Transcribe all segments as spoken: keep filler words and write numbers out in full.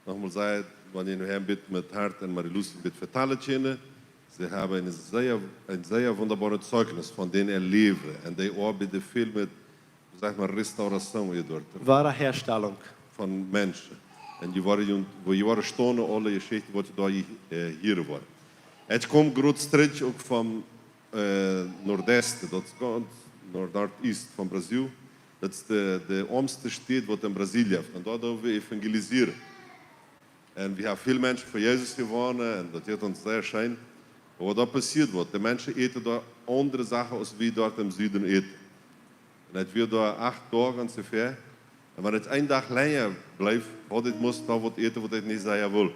Nochmol sajen, wan jie nu hia een bät met Hart un Marie-Luce een bät vetalen kjennen, see haben een sea, een sea wundaboaret Zeugnis von dän äa Läwen. Un dee oabeiden väl met, saj ekj mol, Restauration hia doa. Wiederherstellung. Von Menschen. Un dee wieren, woo dee wieren stonen, aule Jeschichten, waut dee doa, äh, hia wieren. Ekj kom krakjt uk von, äh, Nordeste, daut es gaunz Nord-, Northeast von Brasil. Daut es de, de oamste Staut, waut en Brasilien jeft. Un doa doo wie evangelisieren. Un wie haben väl Menschen fa Jesus jewonnen un daut jeit ons sea scheen. Oba doa passieet waut. De Menschen äten doa aundre Sachen aus wie doa em Süden äten. Un ekj wia doa acht Doag onjefäa. Un wan ekj een Dach lenja bleef, haud ekj, must doa waut äten, waut ekj nich sea wull.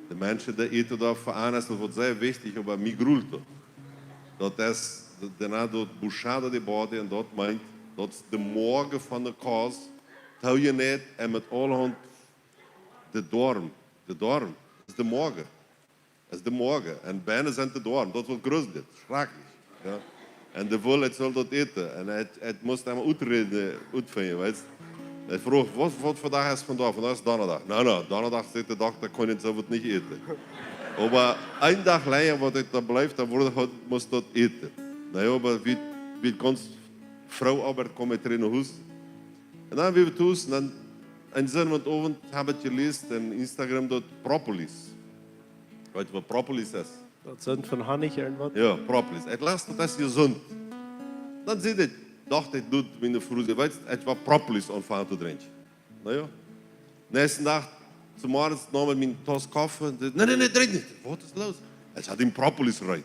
De Menschen, dee äten doa fa aundasch, daut woat sea wichtich, oba mie grult daut. Daut es de, de, na, daut buchada de bode, un daut meent, daut es de Moage von de Kaus, toojeneit un met aulahaunt de Doarm, de Doarm, es de Moage. Es de Moage. Un bennen sent de Doarm. Daut woat gruslich, schrakjlich. Jo. Un dee wull, ekj sull daut äten. Un ekj, ekj must emma Utreden utfinjen, weetst. Ekj fruach: "Waut, waut fa Dach es vondoag?" "Vondoag es Donnadach." "Na, na, Donnadach," sajcht de Dokta, "kaun eena soo waut nich äten." Oba een Dach lenja, waut ekj doa bleef, dan wort, haud, must daut äten. Na jo, oba wie, wie gaunz froo Oabeit kom ekj trigj no Hus. Un dan wia wie tus, un dan eenen Sindachowent hab ekj jeläsen en Instagram daut Propolis. Weetst du, waut Propolis es? Daut sent von Honnich irjentwaut? Jo, Propolis. Ekj las, daut es jesunt. Dan säd ekj, docht ekj, doot miene Fru, see, weetst, ekj woa Propolis aunfangen to drinkjen. Na jo. Näakjsten Dach, zemorjes, neem ekj miene Tauss Koffe un säd: "Nä, nä, nä, drinkj nich. Waut es loos?" "Ekj hab dän Propolis reed."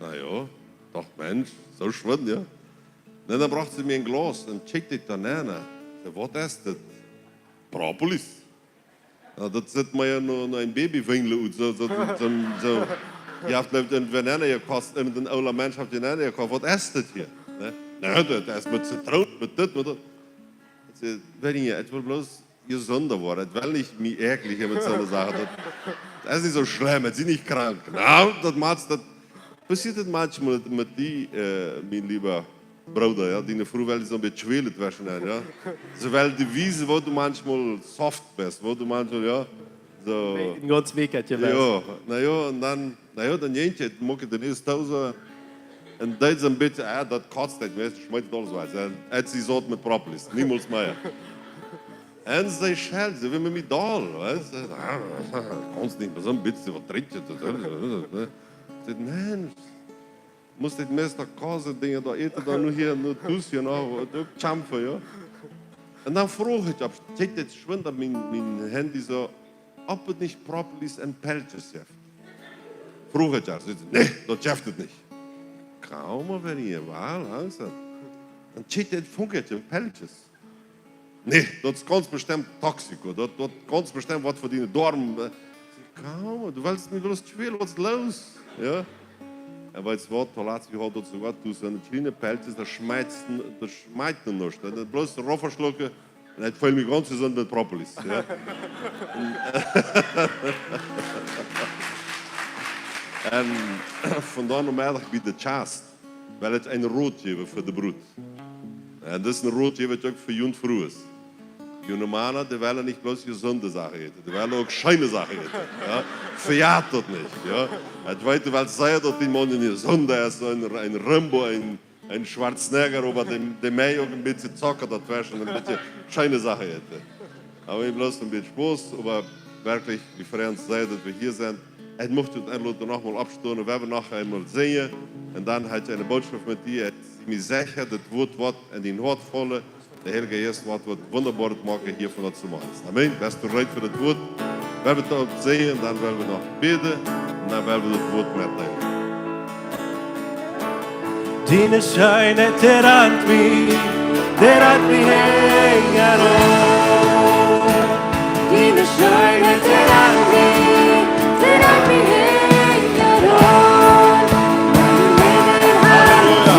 Na jo, docht, Mensch, soo schwind, jo. Un dan brocht see mie een Glaus un kjikjt ekj doa nenn. Säd: "Waut es daut?" "Propolis." "Na, daut sitt mea no, no een Babywinjel ut, soo, soo, soo, soo, soo." Jie haben veleicht een Banana jekoft, un een oola Mensch haft Banana jekoft. "Waut es daut hia?" "Nä, nä, daut es met Zitroon, met dit, met daut." Ekj säd: "Weet jie, ekj well bloos jesunda woaren. Ekj well nich mie äakjlich met soone Sachen. Daut, daut es nich soo schlemm, ekj sie nich krank." "Na, daut moakt, daut passieet manchmol met die, äh, mien leewa Brooda, jo. Diene Fru well die soo een bät schwälen tweschen, jo. See well die wiesen, woo du manchmol soft best, woo du manchmol, jo, soo." Een gaunz Wäakjheit, jo. Jo, na jo, un dan, na jo, dan jinkj ekj, muak ekj dän ieeschten Tauss. Un daut es een bät, jo, daut kotzt, ekj weet, schmeet daut aules waut. Un ekj sie saut met Propolis, niemols mea. Un see schelt, see well met mie doll, weetst du? "Kaust nich mol soo een bät waut drinkjen?" Ekj säd: "Nä, must ekj meist Kos, Dinja doa äten, dan nu hia, nu tus hia noch, waut uk kjamfen, jo." Un dan fruach ekj, opp, kjikjt ekj schwind opp mien, mien Handy soo, uk nich Propolis un Peltjes jeft. Fruach ekj, jo, see säd: "Nä, daut jeft et nich." Kaum, oba wia hia woll langsom. Dan kjikjt ekj, funk ekj Peltjes. "Nä, daut es gaunz bestemmt Toxiko. Daut, daut gaunz bestemmt waut fa diene Doarm." Äh, ekj säd: "Kaum, du wellst mie bloos schwälen, waut es loos?" Jo? Un weetst waut, toolatst, wie hauden daut soogoa tus, soone kjliene Peltjes, daut schmakjt, daut schmakjt nuscht. Daut bloos raufschlucken un ekj feel mie gaunz jesunt met Propolis. Jo? Un, un vondoag Nomeddach bie de Kjast well ekj een Rot jäwen fa de Brut. Un daut es een Rot, dee woat uk fa june Frues. June Mana, dee wellen nich bloos jesunde Sachen äten, dee wellen uk scheene Sachen äten. Jo? Vejät daut nich. Jo? Ekj weet, du wellst sajen, daut dee Maun een jesunda es, een, een Rambo, een, een Schwarzenegger, oba dee, dee mott uk een bät Zocka doatweschen, een bät scheene Sachen äten. Oba wie bloos een bät Spos, oba werkjlich, wie Franz säd, daut wie hia sent. Ekj mucht junt enloden, noch mol opptostonen, wie woaren noch eemol sinjen. Un dan hab ekj eene Botschaft met die. Ekj sie mie secha, daut Wuat woat en dien Hoat faulen. De Heilje Jeist woat waut Wundaboaret moaken hia vondoag zemorjes. Amen. Best du reed fa daut Wuat? Wie woaren daut sinjen, dan woaren wie noch bäden. Un dan woaren wie daut Wuat metdeelen. Diene Scheenheit, dee rant mie, dee rant mie hinjaraun. Diene Scheenheit, dee rant mie, dee rant mie hinjaraun. Halleluja.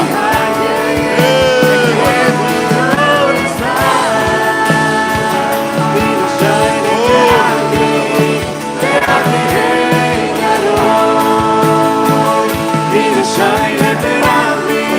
Diene Scheenheit, dee rant mie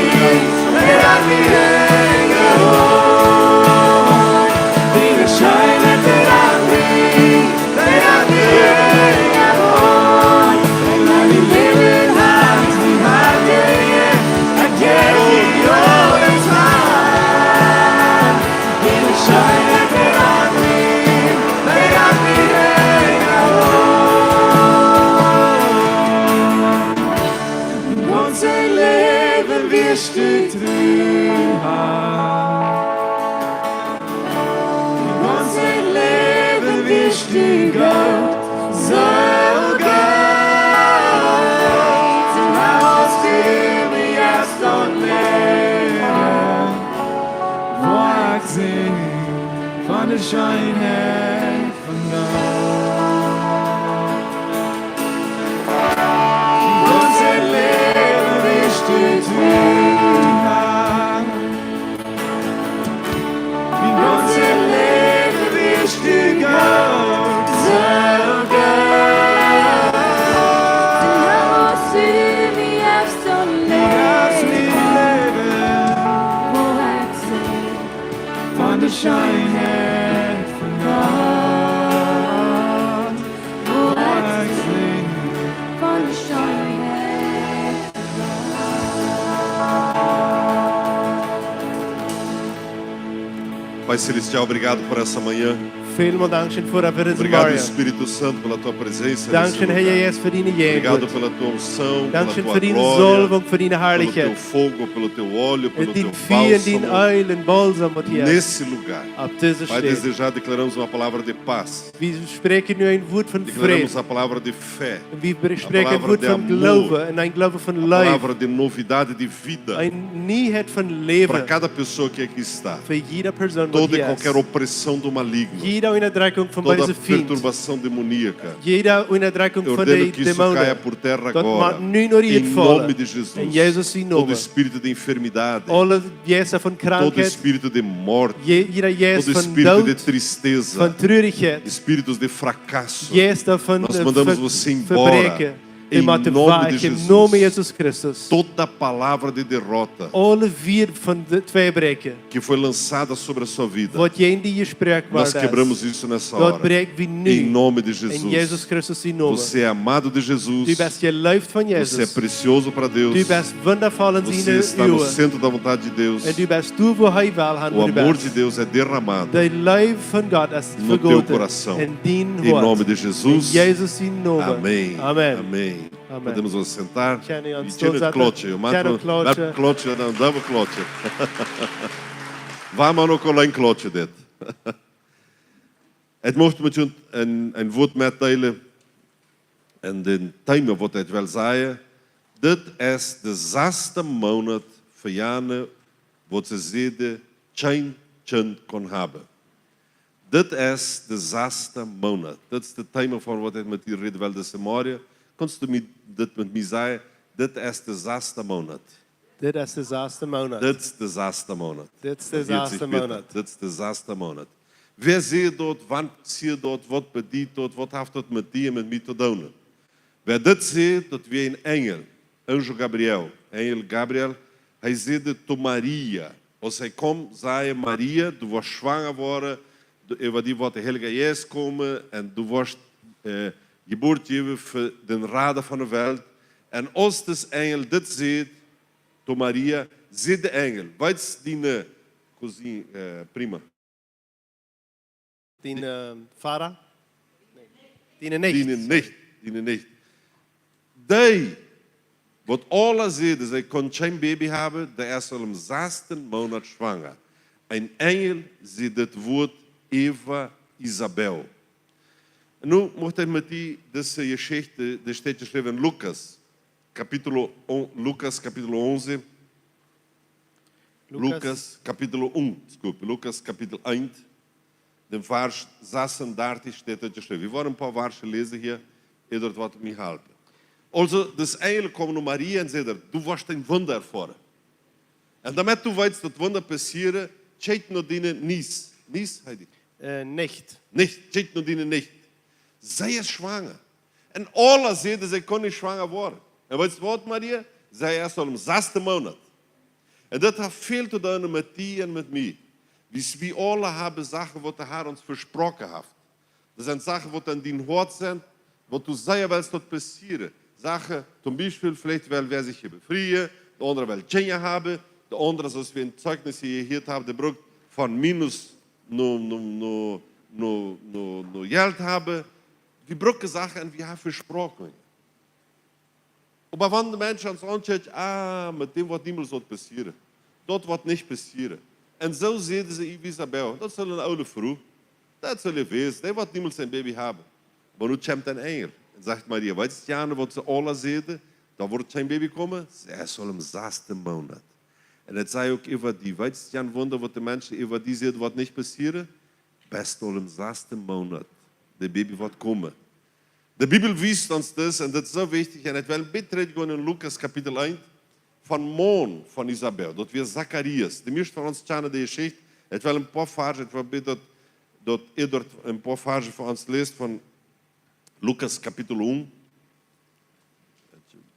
Best du Gott, so Gott, un hast du mie aus daut Läwen, woa ekj sinjen von de Scheenheit von Gott. Mien gaunzet Läwen best du tru, Har. Mien gaunzet Läwen best du Gott, so Gott. Un hast du mie aus daut Läwen, woa ekj sinjen von de Scheenheit von Gott. Woa ekj sinjen von de Scheenheit. Pai Celestial, obrigado por essa manhã. Vielmol Dankeschön fa dise Morjen. Obrigado, Espírito Santo, pela tua presença nesse lugar. Dankeschön, Herr Jesus, fa diene Jäajenwoat. Obrigado pela tua unção, pela tua glória, pelo teu fogo, pelo teu óleo, pelo teu bálsamo. Dankeschön fa diene Salbunk, fa diene Harlichkjeit. Fa dien Fia un dien Eelj un Balsam, waut hia es. Nesse lugar. Opp dise Städ. Pai, desde já declaramos uma palavra de paz. Wie spräakjen nu een Wort von Fräd. Declaramos a palavra de fé. Un wie spräakjen een Wort von Gloowen un een Gloowen von Leew. A palavra de amor. A palavra de novidade de vida. Eene Nieheit von Läwen. Para cada pessoa que aqui está. Fa jiede Persoon waut hia es. Toda e qualquer opressão do maligno. Jiede Unterdrückung von beese Fient. Toda perturbação demoníaca. Jiede Unterdrückung von de Dämonen. Eu ordeno que isso caia por terra agora. Daut mott nu no de Ieed faulen. Em nome de Jesus. En Jesus sien Nomen. Todo espírito de enfermidade. Aule Jeista von Krankheit. Todo espírito de morte. Je-, jieda Jeist von Doot. Todo espírito de tristeza. Von Trurichkjeit. Espíritos de fracasso. Jeista von, eh, Ver-, Verbräakjen. Nós mandamos você embora. Em nome de Jesus. Wie motten wajch em Nomen Jesus Christus. Toda palavra de derrota. Aule Wieed von de Tweiebräakjen. Que foi lançada sobre a sua vida. Waut jäajen die jesproaken worden es. Nós quebramos isso nessa hora. Daut bräakj wie nu. Em nome de Jesus. En Jesus Christus sien Nomen. Você é amado de Jesus. Du best jeleeft von Jesus. Você é precioso para Deus. Du best wundafoll en siene Uagen. Você está no centro da vontade de Deus. Un du best doa, wua hee well han, wua du best. O amor de Deus é derramado. De Leew von Gott es vegoten en dien Hoat. No teu coração. Em nome de Jesus. En Jesus sien Nomen. Amém. Amen. Amém. Amen. Podemos nos sentar? Kjenn wie ons doa setten? Wie kjennen klatschen. Wie moaken, klatschen. Wie klatschen, dan doo wie klatschen. Wie moaken uk auleen klatschen dit. Ekj mucht met junt een, een Wort metdeelen. En daut Thema waut ekj well sajen, dit es de sasta Moonat fa jane waut see säden kjeen Kjint kunnen haben. Dit es de sasta Moonat. Dit es daut Thema von waut ekj met die räden well dise Morjen. Kaust du mie, dit met mie sajen? Dit es de sasta Moonat. Dit es de sasta Moonat. Dit es de sasta Moonat. Dit es de sasta Moonat. Dit es de sasta Moonat. Wäa säd daut? Wan passieed daut? Waut bediet daut? Waut haft daut met die un met mie to doonen? Wäa dit säd, daut wia een Enjel, Anjo Gabriel, Enjel Gabriel, hee säd to Maria, aus hee kjeem, säd hee: Maria, du woascht schwanga woaren, du, äwa die woat de Heilja Jeist komen un du woascht, eh, Jeburt jäwen fa dän Rada von de Welt. Un aus dis Enjel dit säd to Maria, säd de Enjel: Weetst, diene Cousine, eh, prima. Diene, eh, Vara? Diene Nicht. Diene Nicht, diene Nicht. Dee, waut aule säden, see kunn kjeen Baby haben, dee es aul em sasten Moonat schwanga. Een Enjel säd dit Wort äwa Isabel. Un nu mucht ekj met die dise Jeschicht, dee steit jeschräwen en Lukas, capítulo on-, Lukas capítulo once. Lukas. Lukas capítulo uno, desculpe, Lukas Kapitel eins, dän Varsch sasuntachentich steit daut jeschräwen. Wie woaren een poa Varschen läsen hia, Eduard woat mie halpen. Aulsoo, dis Enjel kjeem no Maria un säd: Du woascht een Wunda erfoaren. Un doamet du weetst, daut Wunda passieet, kjikj no diene Niece. Niece, heet dee? Eh, Nicht. Nicht, kjikj no diene Nicht. See es schwanga. Un aule säden, see kunn nich schwanga woaren. Un weetst waut, Maria? See es aul em sasten Moonat. Un daut haft väl to doonen met die un met mie. Wie, wie aule haben Sachen, waut de Har ons vesproaken haft. Daut sent Sachen, waut en dien Hoat sent, waut du sea wellst, daut passieet. Sachen, toom Biespel, veleicht well wäa sikj hia befrieen, de aundra well Kjinja haben, de aundra, soo aus wie em Zeugnis hia jehieet haben, dee brukt von minus no, no, no Jelt haben. Wie brucken Sachen un wie haben Vesproakungen. Oba wan de Mensch ons aunkjikjt: Ah, met däm woat niemols waut passieren. Daut woat nich passieren. Un soo säden see äwa Isabel. Daut es eene oole Fru. Daut saul je wesen, dee woat niemols een Baby haben. Oba nu kjemt een Enjel un sajcht: Maria, weetst du, waut see aula säden, doa woat kjeen Baby komen? Daut saul em sasten Moonat. Un daut sajcht uk äwa die, weetst du, Wunda, waut de Menschen äwa die säden, woat nich passieren? Bat aul em sasten Moonat, daut Baby woat komen. De Bibel wiest ons daut, un daut es soo wichtich, un ekj well een bät trigj gonen en Lukas Kapitel eent, von Maun von Elisabet, daut wia Zacharias. De mieeschte von ons kjanen de Jeschicht. Ekj well een poa Varsch, ekj well bät daut, daut jie doa een poa Varsch fa ons läst von Lukas Kapitel eent.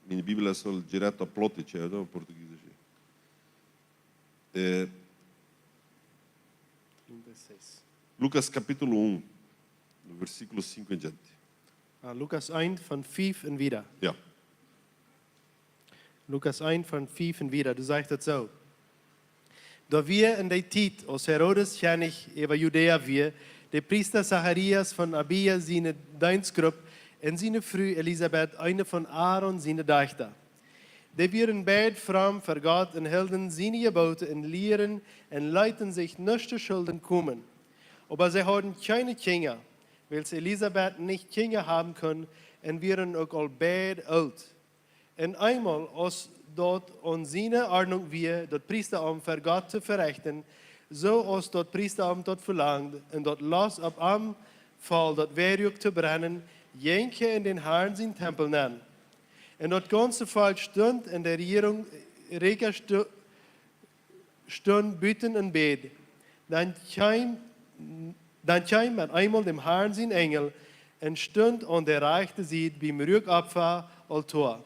Miene Bibel es aul direkt opp Plautdietsch, jo, opp Portugiesisch. Eh, Lukas Kapitel eent, versículo cinco en diante. Ah, Lukas eins von fünf und wieder. Jo. Lukas eins von fünf und wieder, doa sajcht et soo. Doa wia en dee Tiet, aus Herodes Kjennich äwa Judäa wia, de Priesta Zacharias von Abia siene Deenstgrupp un siene Fru Elisabet, eene von Aaron siene Dajchta. Dee wieren beid fromm ver Gott un hilden siene Jeboten un Lieren un leeten sikj nuscht to Schulden komen. Oba see hauden kjeene Kjinja, wiels Elisabet nich Kjinja haben kunn un wieren uk aul beid oolt. Un eemol, aus daut aun siene Ordnunk wia, daut Priestaamt ver Gott to verechten, soo aus daut Priestaamt daut velangd, un daut Loos opp am foll, daut Weajoakj to brennen, jinkj hee en dän Harn sien Tempel nenn. Un daut gaunze Volkj stunt un de Rejierunk, Rikja stu-, stunt buten un bäd. Dan kjeem, dan kjeem met eemol däm Harn sien Enjel un stunt aun de rajchte Sied biem Ruakopfa-Altoa.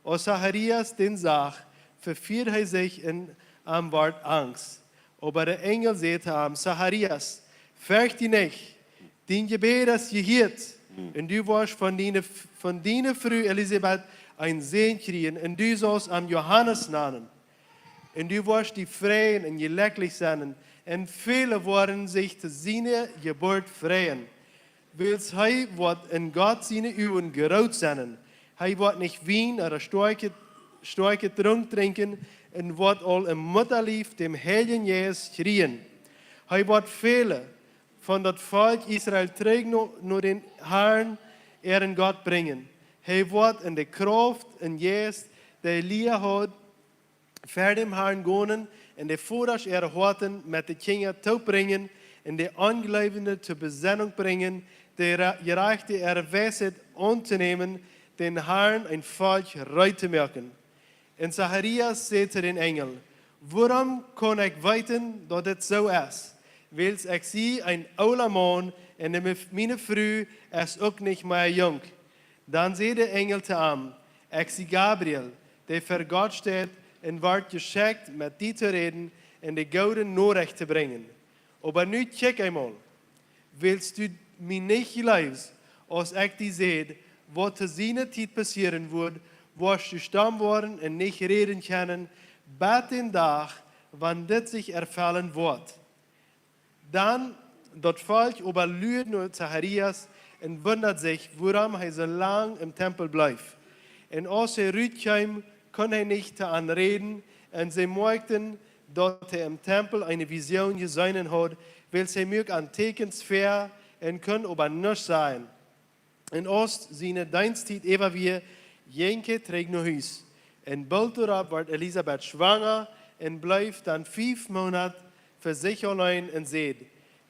Aus Zacharias dän sach, vefieed hee sikj un am wort angst. Oba de Enjel säd to am: Zacharias, ferjcht die nich, dien Jebäd es jehieet. Hm. Un du woascht von diene, von diene Fru Elisabet een Sän kjrieen, un du saust am Johanes nanen. Un du woascht die freien un jlekjlich sennen, un väle woaren sikj to siene Jeburt freien. Wiels hee woat en Gott siene Uagen groot sennen. Hee woat nich Wien ooda stoakje, stoakje Drunk drinkjen, un woat aul em Muttalief dän Heiljen Jeist kjrieen. Hee woat väle von daut Volkj Israel trigj no, no dän Harn, äaren Gott, brinjen. Hee woat en de Krauft un Jeist, dee Elia haud, ver däm Harn gonen un de Vodasch äare Hoaten met de Kjinja toop brinjen un de Onjleewje to Besennunk brinjen, de Re-, Jerajchte äare Weisheit auntonämen, dän Harn een Volkj reed to moaken. Un Zacharias säd to dän Enjel: Wuarom kaun ekj weeten, daut dit soo es? Wiels ekj sie een oola Maun un de, miene Fru es uk nich mea junk. Dan säd de Enjel to am: Ekj sie Gabriel, dee ver Gott steit un woat jeschekjt, met die to räden un de goode Norecht to brinjen. Oba nu kjikj eemol, wiels du mie nich jleefst, aus ekj die säd, waut to siene Tiet passieren woat, woascht du stom woaren un nich räden kjennen, bat dän Dach, wan dit sikj erfellen woat. Dan, daut Volkj oba luad no Zacharias un wundad sikj, wuarom hee soo lang em Tempel bleef. Un aus hee rutkjeem, kunn hee nich to an räden, un see moakjten, daut hee em Tempel eene Visioon jeseenen haud, wiels hee muak an Tieekjens väa un kunn oba nuscht sajen. Un aus siene Deensttiet äwa wia, jinkj hee trigj no Hus. Un boolt doaropp wort Elisabet schwanga un bleef dan fief Moonat fa sikj auleen un säd: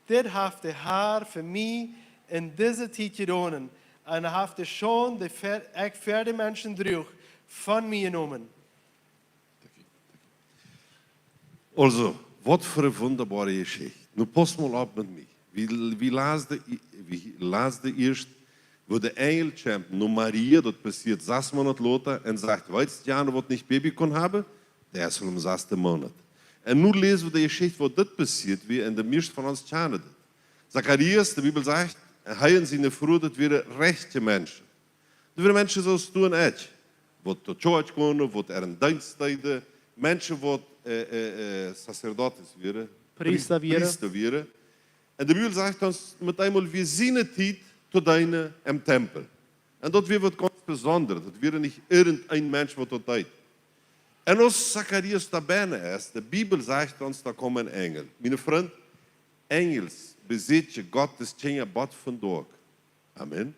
Dit haft de Har fa mie en dise Tiet jedonen, un haft de Schaund, dee ver-, ekj ver de Menschen druach, von mie jenomen. Aulsoo, waut fa eene wundaboare Jeschicht. Nu pauss mol opp met mie. Wie, wie läsen, wie läsen ieescht, woo de Enjel kjemt no Maria, daut passieet sas Moonat lota, un sajcht: Weetst, dee waut nich Baby kunn haben, dee es aul em sasten Moonat. Un nu läsen wie de Jeschicht, woo dit passieet, woo, un de mieeschte von ons kjanen daut. Zacharias, de Bibel sajcht, hee un siene Fru, daut wieren rajchte Menschen. Daut wieren Menschen soo aus du un ekj, waut to Kjoakj gonen, waut äaren Deenst deeden, Menschen waut, eh, eh, eh, sacerdotes wieren, Priesta Pri-, wieren. Priesta wieren. Un de Bibel sajcht ons met eemol, wia siene Tiet to deenen em Tempel. Un daut wia waut gaunz Besondret, daut wia nich irjent een Mensch waut daut deed. Un aus Zacharias doa bennen es, de Bibel sajcht ons, doa kjeem een Enjel. Miene Frind, Enjels besieekjen Gott siene Kjinja bat vondoag. Amen.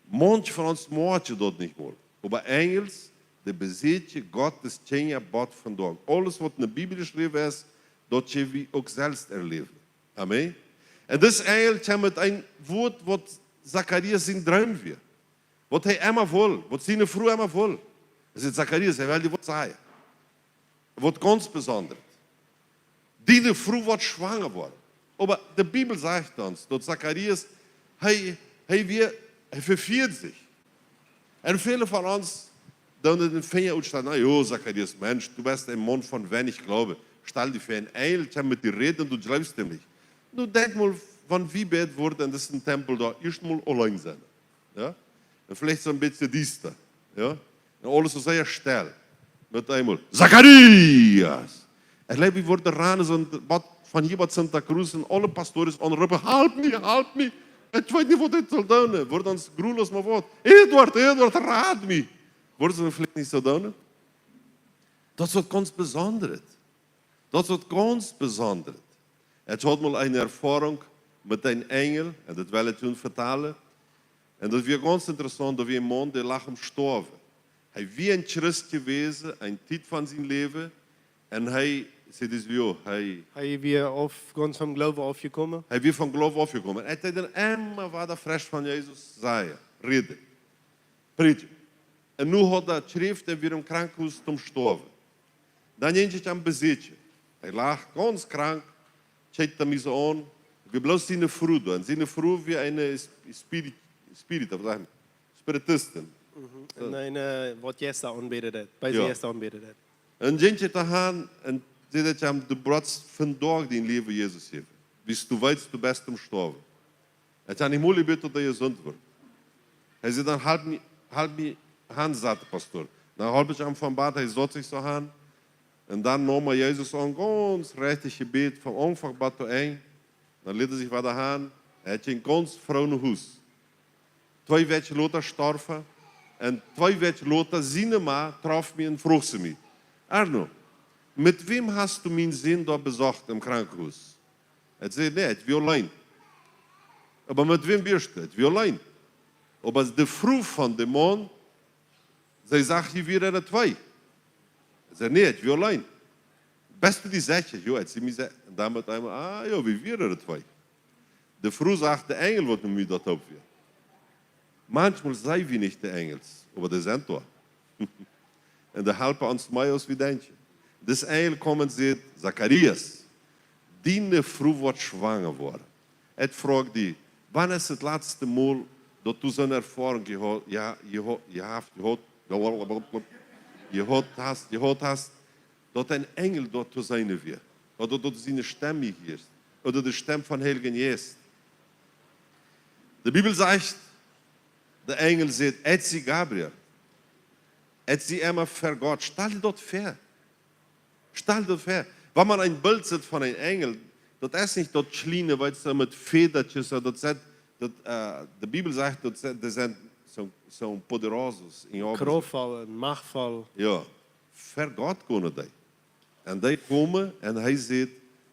Manche von ons moakjen daut nich mol. Oba Enjels, dee besieekjen Gott siene Kjinja bat vondoag. Aules waut enne Bibel jeschräwen es, daut kjenn wie uk selfst erläwen. Amen. Un dis Enjel kjeem met een Wuat waut Zacharias sien Droom wia. Waut hee emma wull, waut siene Fru emma wull. Hee säd: Zacharias, ekj well die waut sajen. Waut gaunz Besondret. Diene Fru woat schwanga woaren. Oba de Bibel sajcht ons, daut Zacharias, hee, hee wia, hee vefieed sikj. Un väle von ons doonen dän Finja utstaken: Na jo, Zacharias, Mensch, du best een Maun von weinich Gloowen. Stal die väa, een Enjel kjemt met die räden un du jleefst am nich. Nu denkj mol, wan wie bät wudden en disen Tempel doa ieescht mol auleen sennen. Jo? Un veleicht soo een bät diesta. Jo? Un aules soo sea stell. Met eemol: Zacharias! Ekj jleew, wie wudden ranen, soo waut von hia bat Santa Cruz un aule Pastores aunroopen: Halp mie, halp mie! Ekj weet nich waut ekj saul doonen. Wudden ons grulen aus mau waut: Eduard, Eduard, rat mie! Wudden see veleicht nich soo doonen? Daut es waut gaunz Besondret. Daut es waut gaunz Besondret. Ekj haud mol eene Erfoarunk met een Enjel, un daut well ekj junt vetalen. Un daut wia gaunz interessaunt, daut wia een Maun, dee lach aum stoawen. Hee wia een Christ jewast, eene Tiet von sien Läwen. Un hee, see dis wia, hee, Hee wia auf, gaunz vom Gloowen aufjekomen. Hee wia vom Gloowen aufjekomen. Hee deed dan emma wada fresch von Jesus sajen, räden, prädjen. Un nu haud hee Kjräft, hee wia em Krankenhus toom stoawen. Dan jinkj ekj am besieekjen. Hee lach gaunz krank, kjikjt hee mie soo aun. Wia bloos siene Fru doa. Un siene Fru wia eene Sp-, Spirit, Spirit, waut sajcht maun? Spiritistin. Mhm. Soo. Un eene, waut Jeista aunbäden deed. Beese Jo. Jeista aunbäden deed. Un jinkj ekj doa han un säd ekj am: Du brochst vondoag dien Läwen Jesus jäwen. Wiels du weetst, du best toom stoawen. Ekj hab nich mol jebät, daut hee jesunt wort. Hee säd dan: Halp mie, halp mie han saten, Pastor. Dan holp ekj am vom Bad, hee saut sikj soo han. Un dan neem hee Jesus aun, gaunz rajcht jebät, von Aunfank bat to Enj. Dan läd hee sikj wada han, hee jinkj gaunz froo no Hus. Twee Wäakj lota storf hee. Un twee Wäakj lota, siene Ma trof mie un fruach see mie: Arno, met wäm hast du mienen Sän doa besocht em Krankenhus? Ekj säd: Nä, ekj wia auleen. Oba met wäm wieescht du? Ekj wia auleen. Oba de Fru von dän Maun, see säd: Jie wieren twee. Ekj säd: Nä, ekj wia auleen. Best du die secha? Jo, ekj sie mie se-, un dan met eemol: Ah jo, wie wieren twee. De Fru säd: De Enjel, waut nu mie daut haft wia. Maunchmol seenen wie nich de Enjels, oba dee sent doa. Un dee halpen ons mea aus wie denkjen. Dis Enjel kjemt un sajcht: Zacharias, diene Fru woat schwanga woaren. Ekj froag die, wan es daut latste Mol, daut du soone Erfoarunk jeha-, ja, jeha-, jehaft, jehot, jehot hast, jehot hast, daut een Enjel doa to seenen wia, ooda daut du siene Stemm hieescht, ooda de Stemm vom Heiljen Jeist? De Bibel sajcht, de Enjel sajcht: Ekj sie Gabriel. Ekj sie emma ver Gott. Stal die daut väa. Stal die daut väa. Wan maun een Bilt sitt von een Enjel, daut es nich daut kjliene, waut soo met Fädatjes, daut sent, daut, äh, de Bibel sajcht, daut sent, dee sent soo, soo poderosos, enorm. Kraftvoll un machtvoll. Jo, ver Gott gonen dee. Un dee komen un hee sajcht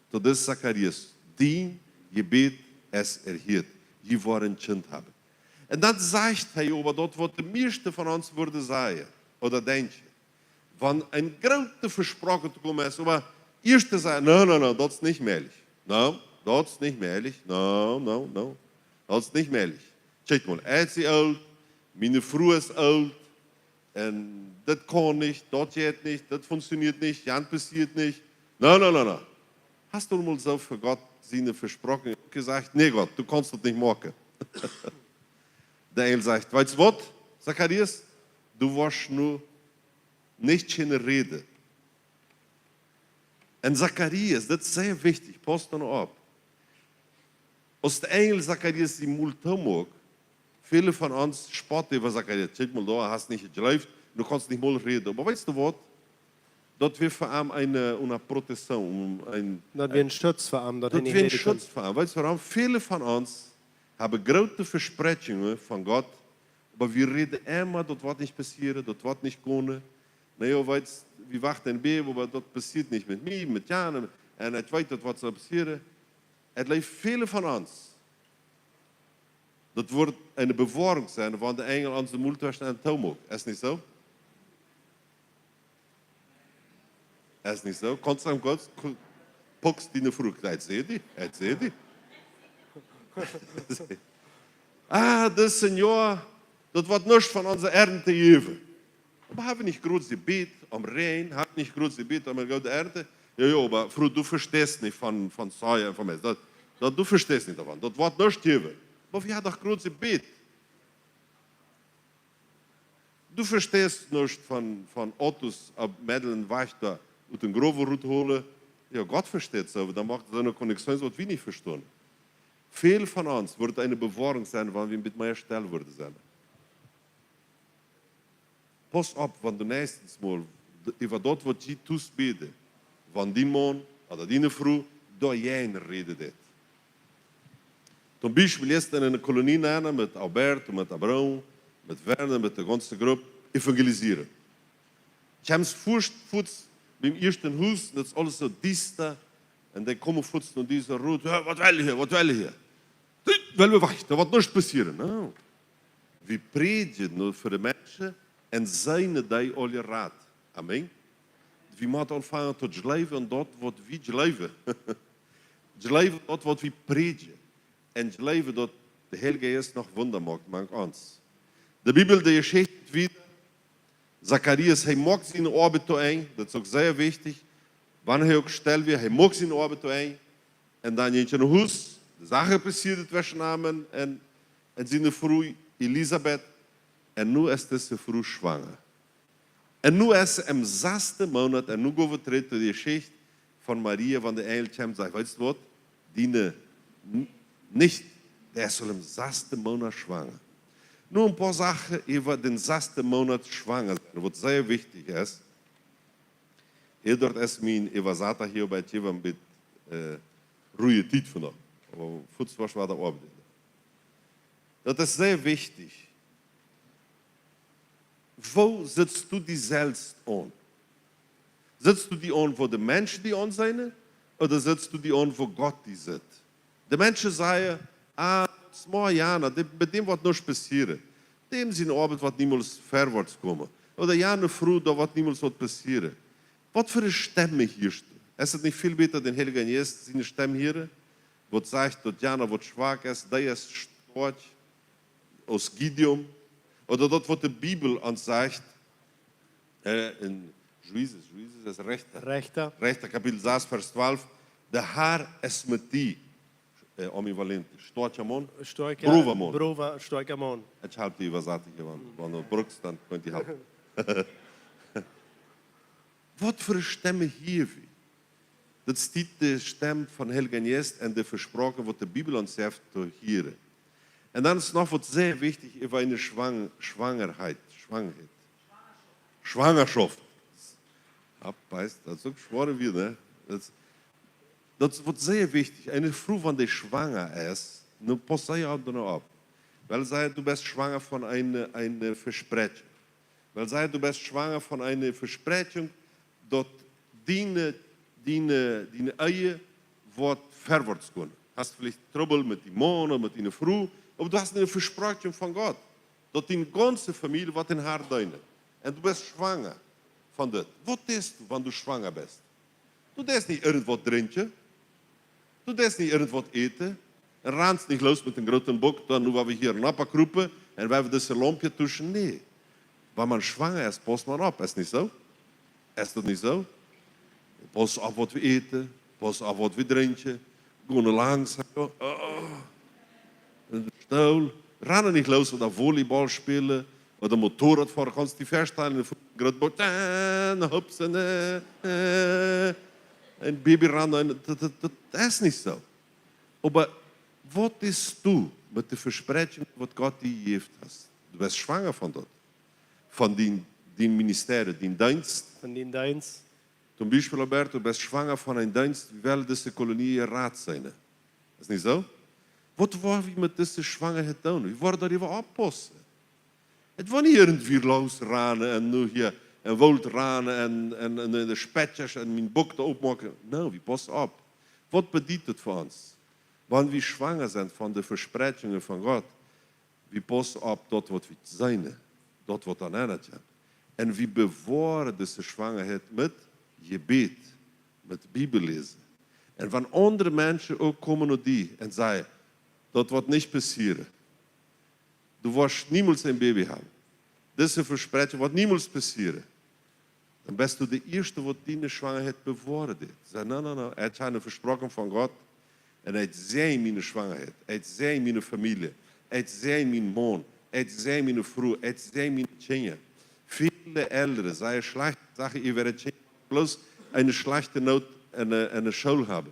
to dis Zacharias: Dien Jebäd es erhieet. Jie woaren een Kjint haben. Un dan sajcht hee äwa daut, waut de mieeschte von ons wudden sajen ooda denkjen. Wan eene groote Vesproakunk to komen es, oba ieescht to sajen: No, no, no, daut es nich mäajlich. No, daut es nich mäajlich. No, no, no. Daut es nich mäajlich. Kjikj mol, ekj sie oolt, miene Fru es oolt, un dit kaun nich, daut jeit nich, dit funkjsioneet nich, jant passieet nich. No, no, no, no. Hast du mol soo ver Gott siene Vesproakunk jesajcht: Nä, Gott, du kaust daut nich moaken? De Enjel sajcht: Weetst waut, Zacharias? Du woascht nu nich kjennen räden. Un Zacharias, daut es sea wichtich, pauss doa opp. Aus de Enjel Zacharias sien Mul toomoakt, väle von ons spotten äwa Zacharias: Kjikj mol doa, hast nich jejleeft, du kaust nich mol räden. Oba weetst du waut? Daut wia fa am eene, äh, una protección, een, Daut wia een Schutz fa am, daut hee daut nich wia een räden kunn. Schutz fa am. Weetst du wuarom? Väle von ons haben groote Vespräakjungen von Gott, oba wie räden emma: Daut woat nich passieren, daut woat nich komen. Na jo, weetst, wie wachten em Bäbe, oba daut passieet nich met mie, met jane. Un ekj weet, daut woat soo passieren. Et leeft väle von ons. Daut woat eene Bewoarunk sennen, wan de Enjel onse Mul tweschen en too moakt. Es nich soo? Es nich soo? Kaust am Gott, pokst diene Fru, et säd die, et säd die. Ah, daut Señor, daut woat nuscht von onse Ernte jäwen. Oba hab wie nich groot jebät om Räajen, hab wie nich groot jebät om eene goode Ernte? Jo, jo, oba Fru, du vesteist nich von, von Soja un von Mest. Daut, daut, du vesteist nich doavon. Daut woat nuscht jäwen. Oba wie haben doch groot jebät. Du vesteist nuscht von, von Autos opp Medel un Wajch doa ut dän Growen rutholen. Jo, Gott vesteit soo, dan moakt et soone Connections, waut wie nich vestonen. Väl von ons woat et eene Bewoarunk sennen, wan wie een bät mea stell woaren sennen. Pauss opp, wan du näakjstet Mol d-, äwa daut, waut jie tus bäden, wan dien Maun ooda diene Fru doajäajen räden deit. Toom Biespel ieescht en eene Kolonie nenn met Albert un met Abraham, met Werner, met de gaunze Grupp evangelisieren. Kjemst fuaz, fuaz biem ieeschten Hus, un daut es aules soo diesta. Un dee komen fuaz no dise Rut: "Jo, waut well jie hia, waut well jie hia?" "Dit well wie wajch, doa woat nuscht passieren." Nä. Wie prädjen nu fa de Menschen un seenen dee aule Rat. Amen. Wie motten aunfangen to jleewen aun daut, waut wie jleewen. Jleewen daut, waut wie prädjen. Un jleewen, daut de Heilje Jeist noch Wunda moakt mank ons. De Bibel, de Jeschicht wieda, Zacharias, hee moakt siene Oabeit to Enj. Daut es uk sea wichtich. Wan hee uk stell wia, hee moakt siene Oabeit to Enj. Un dan jinkj hee no Hus. De Sachen passieeden tweschen am un, un siene Fru Elisabet. Un nu es dise Fru schwanga. Un nu es see em sasten Moonat, un nu go wie trigj to de Jeschicht von Maria, wan de Enjel kjemt un sajcht: "Weetst waut? Diene N-, Nicht, dee es aul em sasten Moonat schwanga." Nu een poa Sachen äwa dän sasten Moonat schwanga sennen, waut sea wichtich es. Hia doa es mien Äwasata hia bie Tjewa een bät, äh, ruhje Tiet vondoag. Oba fuaz woa wie wada oabeiden. Daut es sea wichtich. Woo sitst du die selfst aun? Sitst du die aun, woo de Menschen die aunseenen, ooda sitst du die aun, woo Gott die sitt? De Menschen sajen: "Ah, daut es mau Jana, dee, met däm woat nuscht passieren. Däm siene Oabeit woat niemols verwoats komen. Ooda jane Fru, doa woat niemols waut passieren." Waut fa eene Stemm hieescht du? Es et nich väl bäta, dän Heiljen Jeist siene Stemm hieren? Waut sajcht, daut jana, waut schwak es, dee es stoakj aus Gideon? Ooda daut, waut de Bibel ons sajcht, äh, en Juizes, Juizes es Rechta. Rechta. Rechta, Kapitel sas, Varsch twalf: "De Har es met die." Äh, ambivalent. Stoakja Maun. Stoakja, brova Maun. Brova, stoakja Maun. Ekj halp die äwasaten hia, wan, wan du brukst, dan kaun ekj die halpen. Waut fa eene Stemm hia wie? Daut es de Stemm vom Heiljen Jeist un de Vesproaken, waut de Bibel ons jeft to hieren. Un dan es noch waut sea wichtich äwa eene Schwang-, Schwangerheit, Schwangerheit. Schwangerschaft. Opp, weetst, daut es uk schwoa wada, nä? Daut, daut woat sea wichtich. Eene Fru, wan dee schwanga es, nu pauss doa opp. Well see, du best schwanga von eene, eene Vespräakjunk. Well see, du best schwanga von eene Vespräakjunk, daut diene, diene, diene Ehe woat verwoats gonen. Hast veleicht Trubbel met dien Maun ooda met diene Fru, oba du hast eene Vespräakjunk von Gott, daut diene gaunze Famielje woat dän Harn deenen. Un du best schwanga von dit. Waut deist du, wan du schwanga best? Du deist nich irjentwaut drinkjen. Du deist nich irjentwaut äten. Un ranst nich loos met dän grooten Buck, dan nu woa wie hia nopp krupen un woa wie dise Lamp tuschen. Nä. Wan maun schwanga es, pausst maun opp. Es nich soo? Es daut nich soo? Pauss opp, waut wie äten. Pauss opp, waut wie drinkjen. Go no langs, oh. En de Stool. Ran nich loos ooda Volleyball spälen ooda Motorrad foaren. Kaust die vestalen, en groot Boot, äh, no hupsen, äh, äh. Een Baby ran, daut, daut, daut es nich soo. Oba waut deist du met de Vespräakjunk, waut Gott die jejäft haft? Du best schwanga von daut. Von dien, dien Ministerium, dien Deenst. Von dien Deenst. Toom Biespel, Alberto, du best schwanga von een Deenst, wie well dise Kolonie jerat sennen. Es nich soo? Waut woa wie met dise Schwangerheit doonen? Wie woaren doaräwa oppaussen. Et woat nich irjentwua loos ranen un nu hia em Woolt ranen un, un, un en de Spätjes un mien Buck doa oppmoaken. Nä, wie paussen opp. Waut bediet daut fa ons? Wan wie schwanga sent von de Vespräakjungen von Gott, wie paussen opp daut, waut wie seenen, daut, waut aun eena kjemt. Un wie bewoaren dise Schwangaheit met Jebäd, met Bibelläsen. Un wan aundre Menschen uk komen no die un sajen: "Daut woat nich passieren. Du woascht niemols een Baby haben. Dise Vespräakjunk woat niemols passieren." Dan best du de ieeschta, waut diene Schwangaheit bewoaren deit. Saj: "No, no, no, ekj hab eene Vespräakjunk von Gott. Un ekj säajen miene Schwangaheit. Ekj säajen miene Famielje. Ekj säajen mienen Maun. Ekj säajen miene Fru. Ekj säajen miene Kjinja." Väle Elren sajen schlajchte Sachen äwa äare Kjinja, bloos eene schlajchte Noot enne, enne School haben.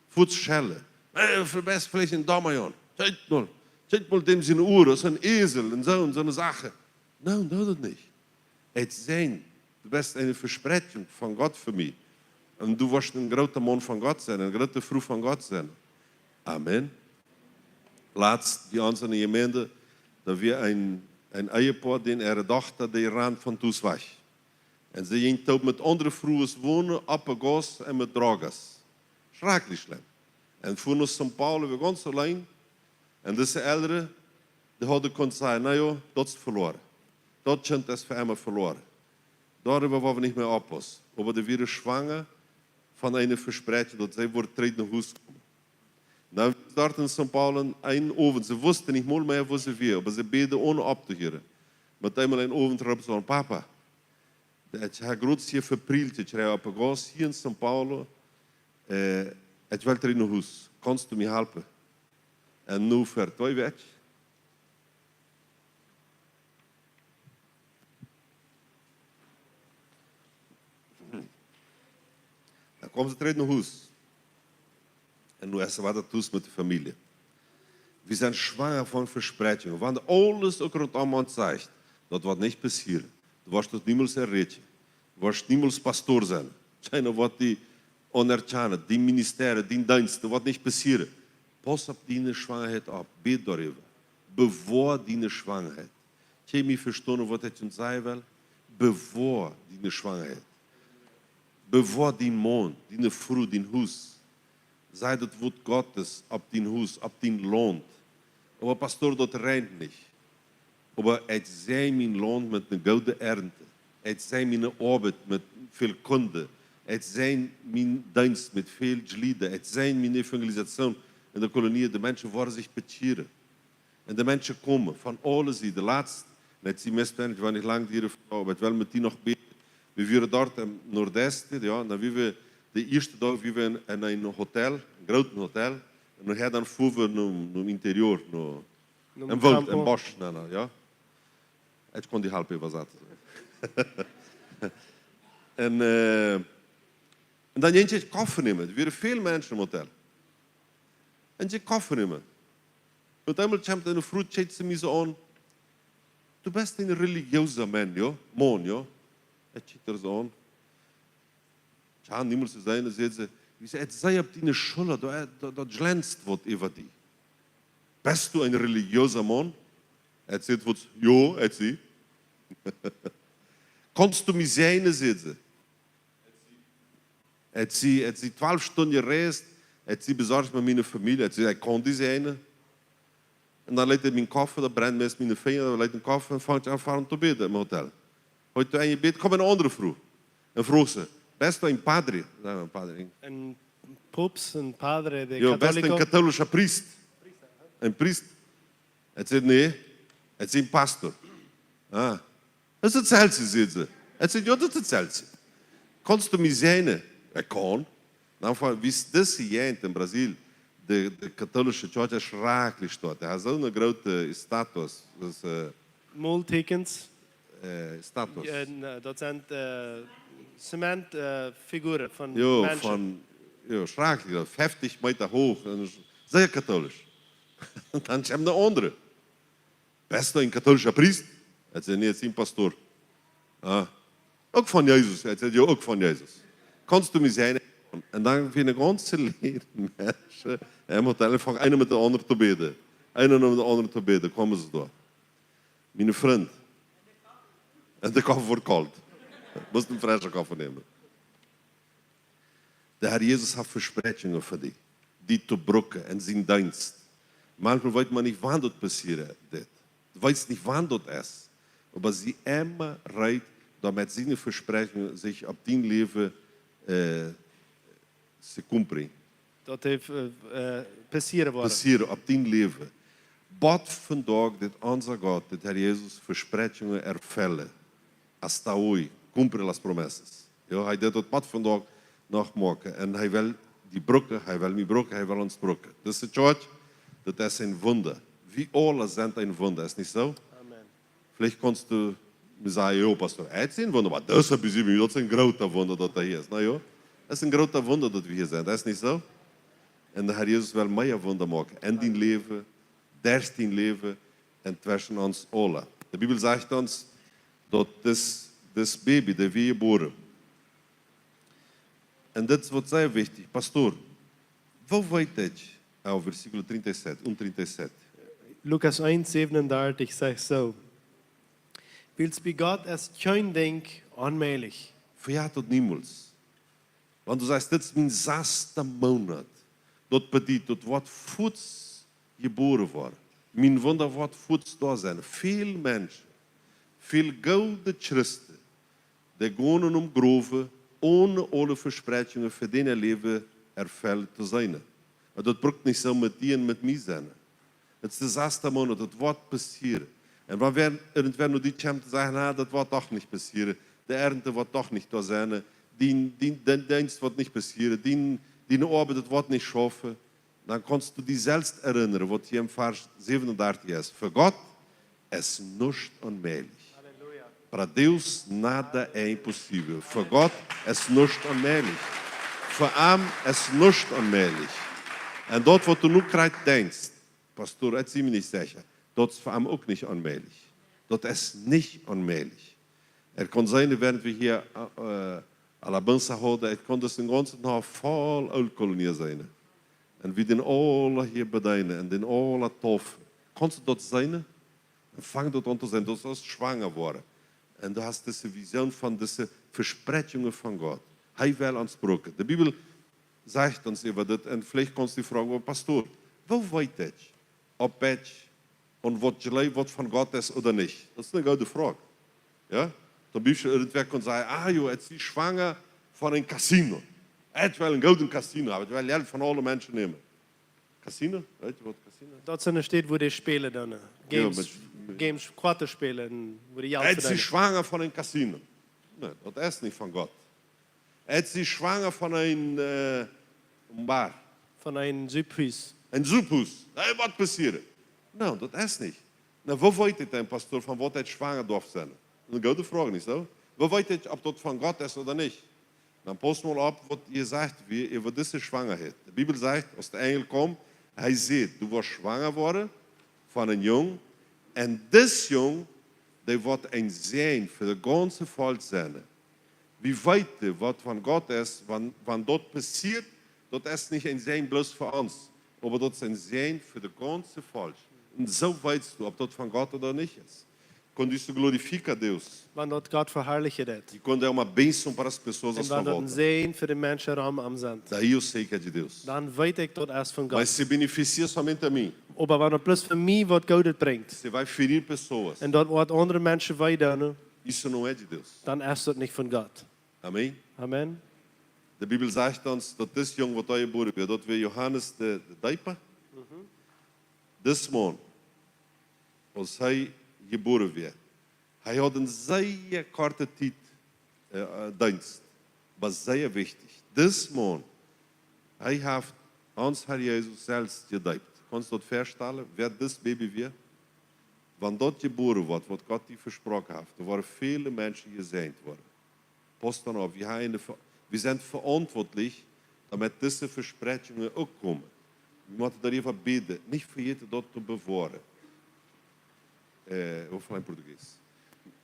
Fuaz schellen. "Ey, du best veleicht een Dommajong. Kjikj mol. Kjikj mol däm siene Uaren, daut es een Esel." Un soo, un soone Sachen. No, doo daut nich. Ekj säajen, du best eene Vespräakjunk von Gott fa mie. Un du woascht een groota Maun von Gott sennen, eene groote Fru von Gott sennen. Amen. Latst bie ons enne Jemeent, doa wia een, een Ehepoa, dän äare Dochta, dee rand von Tus wajch. Un see jinkj toop met aundre Frues wonen, oppe Gauss un met Drogas. Schrakjlich schlemm. Un fuaren no São Paulo, wia gaunz auleen. Un dise Elren, dee hauden kunt sajen: "Na jo, daut es veloaren. Daut Kjint es fa emma veloaren. Doaräwa woa wie nich mea oppaussen." Oba dee wieren schwanga von eene Vespräakjunk, daut see wudd trigj no Hus komen. Dan wia doa en São Paulo een Owent, see wussten nich mol mea, wua see wieren, oba see bäden one opptohieren. Met eemol een Owent roopt see aun: "Papa, ekj hab groots hia veprielt, ekj kjrieech oppe Gauss hia en São Paulo. Äh, ekj well trigj no Hus. Kaust du mie halpen?" Un nu fa twee Wäakj. Dan kjeem see trigj no Hus. Un nu es see wada tus met de Famielje. Wie sent schwanga von Vespräakjungen. Wan aules uk rontom ons sajcht: "Daut woat nich passieren. Du woascht daut niemols erreichen. Du woascht niemols Pastor sennen. Kjeena woat die aunerkjanen, dien Ministerium, dien Deenst, daut woat nich passieren." Pauss opp diene Schwangaheit opp. Bäd doaräwa. Bewoa diene Schwangaheit. Kjenn jie mie vestonen, waut ekj junt sajen well? Bewoa diene Schwangaheit. Bewoa dien Maun, diene Fru, dien Hus. Saj daut Wuat Gottes opp dien Hus, opp dien Launt. Oba Pastor, daut räajent nich. Oba ekj säaj mien Launt met eene goode Ernt. Ekj säaj miene Oabeit met väl Kunden. Ekj säaj mienen Deenst met väl Jlieda. Ekj säaj miene Evangelisation en de Kolonie. De Menschen woaren sikj bekjieren. Un de Menschen komen von aule Sieden. Latst, un ekj sie meist, ekj woa nich lang hia, oba ekj well met die noch bäden. Wie wieren doa em Nordoosten, jo, dan wie wieren de ieeschte Doag, wie wieren en, en een Hotel, een grootet Hotel. Un nohäa dan fuaren wie no, no Interior, no, no em Woolt, campo. Em Bosch, no, no, jo. Ekj kunn die halpen äwasaten. Un, äh, un dan jinkj ekj Koffe nämen. Doa wieren väl Menschen em Hotel. Un ekj Koffe nämen. Opp eemol kjemt eene Fru, kjikjt see mie soo aun: "Du best een religiösa Maun, jo? Maun, jo?" Ekj kjikj äa soo aun. "Ekj hab niemols jeseenen," sajcht see. "Wie see, ekj see opp diene Schulla, doa, doa, doa jlenzt waut äwa die. Best du een religiösa Maun?" Ekj säd waut: "Jo," ekj säd. "Kaust du mie seenen?" sajcht see. Ekj sie, ekj sie twalf Stunden jereist, ekj sie besorcht met miene Famielje, ekj sie, ekj kaun die seenen. Un dan lajcht ekj mienen Koffe, daut brennt mie miene Finja, dan lajcht ekj mienen Koffe un fang aun to bäden em Hotel. Haud ekj een Jebäd, kjemt eene aundre Fru. Un fruach see: "Best du een padre?" Saj ekj: "Padre." Een Poopst, een padre de... "Jo, best du een katholische, katholische Priest?" "Een Priest?" Ekj säd: "Nä." Ekj säd: "Een Pastor." "Ah, daut es daut selwje," sajcht see. Ekj säd: "Jo, daut es daut selwje. Kaust du mie seenen?" Ekj kaun. Dan von, wie es dise Jäajent en Brasil, de, de katholische Kjoakj es schrakjlich doa. Dee haft soon grooten Status. Daut es, äh, Moltekjens. Äh, Status. Äh, na, daut sent, äh, Zement, äh, Figuren von... Jo, Menschen. Von, jo, schrakjlich. Feftig Meter huach. Un sea katholisch. Un dan kjemt de aundre: "Best du een katholische Priest?" Ekj säd: "Nä, ekj sie een Pastor." "Ah, uk von Jesus?" Ekj säd: "Jo, uk von Jesus." "Kaust du mie seenen?" Un dan wia een gaunze Leew Menschen em Hotel, fang eena met de aundre to bäden. Eena no de aundre to bäden, kjeemen see doa. Miene Frind. Un de Koffe wort kolt. Must een fresche Koffe nämen. De Herr Jesus haft Vespräakjungen fa die. die to brucken en sien Deenst. Manchmal weet maun nich, wan daut passieren deit. Du weetst nich, wan daut es. Oba sie emma reed, doamet siene Vespräakjungen sikj opp dien Läwen, äh, se cumplen. Daut dee, äh, äh, passieren woaren. Passieren opp dien Läwen. Bat vondoag deit onsa Gott, deit Herr Jesus Vespräakjungen erfellen. Hasta hoy cumple las promesas. Jo, hee deit daut bat vondoag noch moaken. Un hee well die brucken, hee well mie brucken, hee well ons brucken. Dise Church, daut es een Wunda. Wie aule sent een Wunda, es nich soo? Amen. Veleicht kaust du mie sajen: "Jo, Pastor, daut es een Wunda, oba daut es bie mie, daut es een groota Wunda, daut hee hia es." Na jo, daut es een groota Wunda, daut wie hia sent, es nich soo? Un de Herr Jesus well mea Wunda moaken en dien Läwen, derch dien Läwen un tweschen ons aule. De Bibel sajcht ons, daut dis, dis Baby, dee wia jebuaren. Un dit es waut sea wichtich. Pastor, woo weet ekj? Ah, versículo treinta y siete, un treinta y siete. Lukas eins siebenunddreißig sajcht soo: "Wiels bie Gott es kjeen Dinkj onmäajlich." Vejät daut niemols. Wan du sajchst: "Dit es mien sasta Moonat", daut bediet, daut woat fuaz jebuaren woaren. Mien Wunda woat fuaz doa sennen. Väl Menschen, väl goode Christen, dee gonen em Growen, one aule Vespräakjungen fa dän Läwen erfelt to sennen. Oba daut brukt nich soo met die un met mie sennen. Daut es de sasta Moonat, daut woat passieren. Un wan wäa, irjentwäa no die kjemt un sajcht: "Na, daut woat doch nich passieren. De Ernt woat doch nich doa sennen. Dien, dien, dien Deenst woat nich passieren. Dien, diene Oabeit, daut woat nich schaufen." Dan kaust du die selfst erinnern, waut hia em Varsch siebenunddreißig es. Fa Gott es nuscht onmäajlich. Halleluja. Para Deus nada é impossível. Fa Gott es nuscht onmäajlich. Fa am es nuscht onmäajlich. Un daut, waut du nu krakjt denkjst: "Pastor, ekj sie mie nich secha", daut es fa am uk nich onmäajlich. Daut es nich onmäajlich. Ekj kunn seenen, wäarent wie hia, äh, Alabanza hauden, ekj kunn disen gaunzen Hoff voll Ooltkolonia seenen. Un wie dän aula hia bedeenen, un dän aula deepen. Kaust du daut seenen? Un fangt daut aun to seenen, daut es aus schwanga woaren. Un du hast dise Vision von dise Vespräakjungen von Gott. Hee well ons brucken. De Bibel sajcht ons äwa dit, un veleicht kaust du die froagen: "Oba Pastor, woo weet ekj, auf ekj aun waut jleew, waut von Gott es ooda nich?" Daut es eene goode Froag. Jo? Toom Biespel, irjentwäa kaun sajen: "Ah jo, ekj sie schwanga von een Casino. Ekj well een gooden Casino haben, ekj well Jelt von aule Menschen nämen." Casino? Weet jie waut Casino es? Daut es eene Städ, wua dee spälen dan, äh, jo, Games, met, met Games, Quarte spälen, wua dee Jelt vedeenen. "Ekj sie schwanga von een Casino." Nä, daut es nich von Gott. "Ekj sie schwanga von een, äh, een Bar." Von een Suphuus. "Een Suphuus. Daut woat passieren." Nä, daut es nich. Na, woo weet ekj dan, Pastor, von waut ekj schwanga darf sennen? Daut es eene goode Froag, nich soo? Woo weet ekj, auf daut von Gott es ooda nich? Dan pauss mol opp, waut hia sajcht, woo, äwa dise Schwangaheit. De Bibel sajcht, aus de Enjel kjeem, hee säd: "Du woascht schwanga woaren von een Jung, un dis Jung, dee woat een Säajen fa daut gaunze Volkj sennen." Wie weeten, waut von Gott es, wan, wan daut passiert, daut es nich een Säajen bloos fa ons, oba daut es een Säajen fa daut gaunze Volkj. Un soo weetst du, auf daut von Gott ooda nich es. Cuando isso glorifica a Deus. Wan daut Gott veharlichen deit. Y cuando es una bendición para as pessoas à sua volta. Un wan daut een Säajen fa de Menschen rom am sent. Daí eu sei que é de Deus. Dan weet ekj, daut es von Gott. Mas se beneficia somente a mim. Oba wan daut bloos fa mie waut Goodet brinjt. Se vai ferir pessoas. Un daut woat aundre Menschen wee doonen. Isso não é de Deus. Dan es daut nich von Gott. Amém? Amen. De Bibel sajcht ons, daut dis Jung, waut doa jebuaren wort, daut wia Johanes de, de Deepa. Mhm. Dis Maun, aus hee jebuaren wort, hee haud eene sea korte Tiet, äh, äh, Deenst, oba sea wichtich. Dis Maun, hee haft ons Herr Jesus selfst jedeept. Kaust du daut väastalen, wäa dis Baby wia? Wan daut jebuaren woat, waut Gott die vesproaken haft, dan woaren väle Menschen jesäajent woaren. Passt dan opp, wie haben eene Ver-, wie sent veauntwuatlich, daut dise Vespräakjungen uk komen. Wie motten doaräwa bäden, nich vejäten daut to bewoaren. Eh, vou falar em português.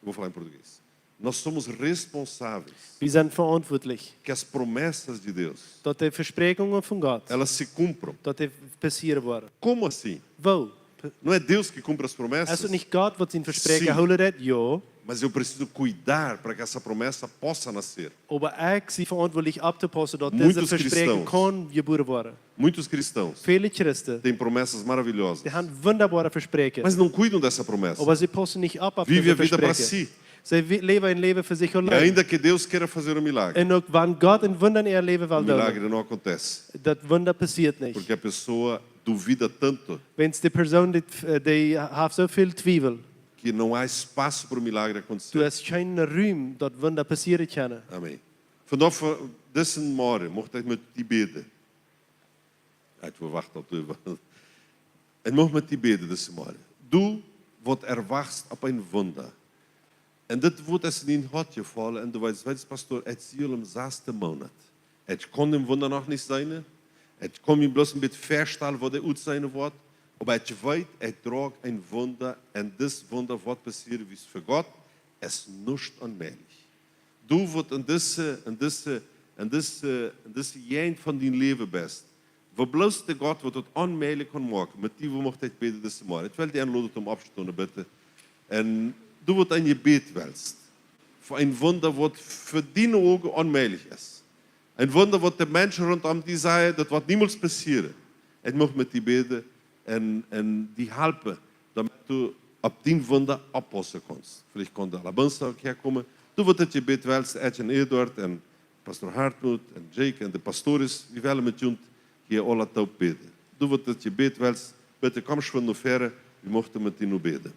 Vou falar em português. Nós somos responsáveis. Wie sent veauntwuatlich. Que as promessas de Deus, daut de Vespräakjungen von Gott, elas se cumpram. Daut dee passieren woaren. Como assim? Woo? Não é Deus que cumpre as promessas? Es daut nich Gott, waut siene Vespräakjungen hoolen deit? Jo. Mas eu preciso cuidar para que essa promessa possa nascer. Oba ekj sie veauntwuatlich opptopaussen daut Muitos dise Vespräakjunk cristãos. kaun jebuaren woaren. Muitos cristãos Väle Christen, têm promessas maravilhosas, dee haben wundaboare Vespräakjen. Mas não cuidam dessa promessa. Oba see paussen nich opp opp Vivem a dise vida para Vespräakjen. Si. See wi- läwen een Läwen fa sikj E auleen. Ainda que Deus queira fazer um milagre, Un uk wan Gott een Wunda en äa Läwen well o doonen, milagre não acontece. daut Wunda passieet nich. Porque a pessoa duvida tanto Wiels dee Persoon, dee, äh, dee haft soo väl Twiewel. Que não há espaço para o milagre acontecer. Du hast kjeen Rum daut Wunda passieren kjennen. Amém. Vandaag, deze morgen, mocht ik met die beden. Uit verwacht dat u. En mocht met die beden deze morgen. Du, wat erwachst op een wonder. En dit woord is in dien hart gevallen. En du weetst, weetst, Pastor, ekj sie aul em zesden Monat. Ekj kaun dän Wunda noch nich seenen. Ekj kaun mie bloos een bät väastalen, woo dee utzeen woat. Oba ekj weet, ekj drag een Wunda. En dit Wunda woat passieren, wiels fa Gott es nuscht onmäajlich. Du, waut en dise, en dise, en dise, en dise Jäajent von dien Läwen best, woo bloos de Gott, waut daut onmäajlich kaun moaken, met die, woo mocht ekj bäden dise Morgen. Ekj well die enloden, om opptostonen, bitte. En du, waut een Jebäd wellst, fa een Wunda, waut fa diene Uagen onmäajlich es. Een Wunda, waut de Menschen rontom die sajen, daut woat niemols passieren. Ekj mucht met die bäden en, en die halpen, daut du opp dien Wunda oppaussen kaust. Veleicht kaun de Alabanza uk häakomen. Du, waut daut Jebäd wellst, Edge en Eduard en Pastor Hartmut en Jake en de Pastores, wie wellen met junt hia aula toop bäden. Du, waut daut Jebäd wellst, bitte komm schwind no väaren, wie muchten met die nu bäden.